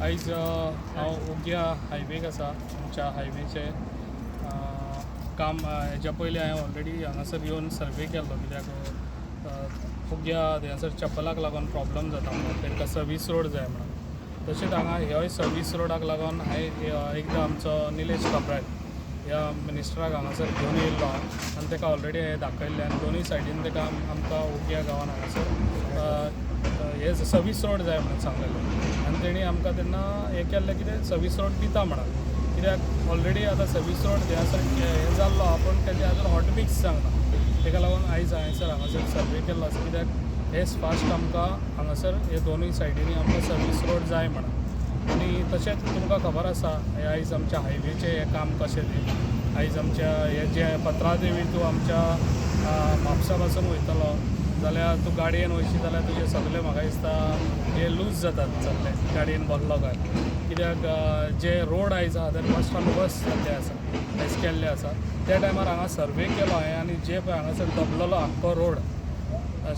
आयज हांव ओग्या हायवेक आसा. आमच्या हायवेचे काम हेज्या पयलीं हांवें ऑलरेडी हांगासर येवन सर्वे केल्लो, कित्याक ओग्या थंयसर चॅपलाक लागून प्रॉब्लम जाता म्हणून तांकां सर्वीस रोड जाय म्हणून. तशेंच हांगा ह्योय सर्वीस रोडाक लागून हांवें एकदां आमचो निलेश काब्राल ह्या मिनिस्टराक हांगासर घेवन येयल्लो आहा आनी ताका ऑलरेडी हें दाखयल्लें आनी दोनूय सायडीन ताका आमकां ओग्या गांवान हांगासर हे सर्वीस रोड जाय म्हणून सांगलेलें आनी तेणी आमकां तेन्ना हें केल्लें कितें सर्वीस रोड दिता म्हणून, कित्याक ऑलरेडी आतां सर्वीस रोड थंयसर हें जाल्लो आहा, पूण तेजें आजून हॉट मिक्स जावंक ना. तेका लागून आयज हांवें सर हांगासर सर्वे केल्लो आसा, कित्याक एज फास्ट आमकां हांगासर हे दोनूय सायडींनी आमकां सर्वीस रोड जाय म्हणून. आनी तशेंच तुमकां खबर आसा हे आयज आमच्या हायवेचें हें काम कशें तें. आयज आमच्या हे जे पत्रादेवी तूं आमच्या म्हापसा पासून वयतलो जाल्यार तूं गाडयेन वयशी जाल्यार तुजें सगळें म्हाका दिसता हे लूज जातात सगळे गाडयेन बसलो काय, कित्याक जे रोड आयज आहा ते फर्स्ट ऑन वर्स जाल्ले आसा, आयज केल्ले आसा. त्या टायमार हांगा सर्वे केलो हांवें आनी जे पळय हांगासर दबलेलो आख्खो रोड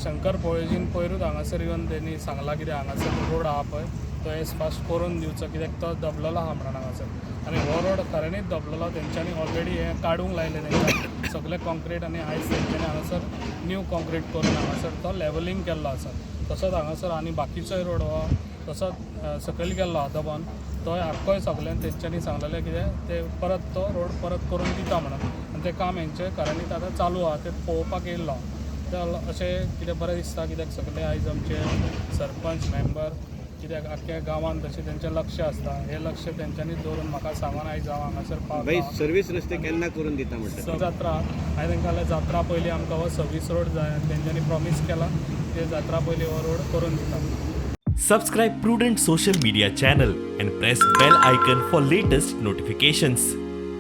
शंकर पोळेजीन पयरूच हांगासर येवन तेणी सांगलां कितें हांगासर रोड आहा पळय तो एज फास्ट करून दिवचो, कित्याक तो दबलेलो आहा म्हणून हांगासर. आनी हो रोड खऱ्यांनीच दबलेलो, तेंच्यांनी ऑलरेडी हें काडूंक लायलें तेंच्या सगळें कॉन्क्रीट आनी आयज तेंच्यांनी हांगासर न्यू कॉन्क्रीट करून हांगासर तो लेवलींग केल्लो आसा. तसोच हांगासर आनी बाकीचोय रोड हो तसोच सकयल गेल्लो आहा दबोन, तोय आख्खोय सगळ्यान तेंच्यांनी सांगलेलें कितें ते परत तो रोड परत करून दिता म्हणून आनी तें काम हेंचें खऱ्यांनीच आतां चालू आहा, तें पळोवपाक येयल्लो. तर अशें कितें बरें दिसता, कित्याक सगळे आयज आमचे सरपंच मेंबर कित्याक आख्ख्या गांवांत तशें तेंचें लक्ष आसता, हें लक्ष तेंच्यांनी दवरून म्हाका सांगून आयज हांव हांगासर भाई, पावला. सर्वीस रस्ते केन्ना करून दिता म्हणटा? जात्रा हांवें तांकां जाल्यार जात्रा पयलीं आमकां हो सर्वीस रोड जाय आनी तेंच्यांनी प्रॉमीस केलां ते जात्रा पयलीं हो रोड करून दिता. Subscribe Prudent Social Media channel and press bell icon for latest notifications.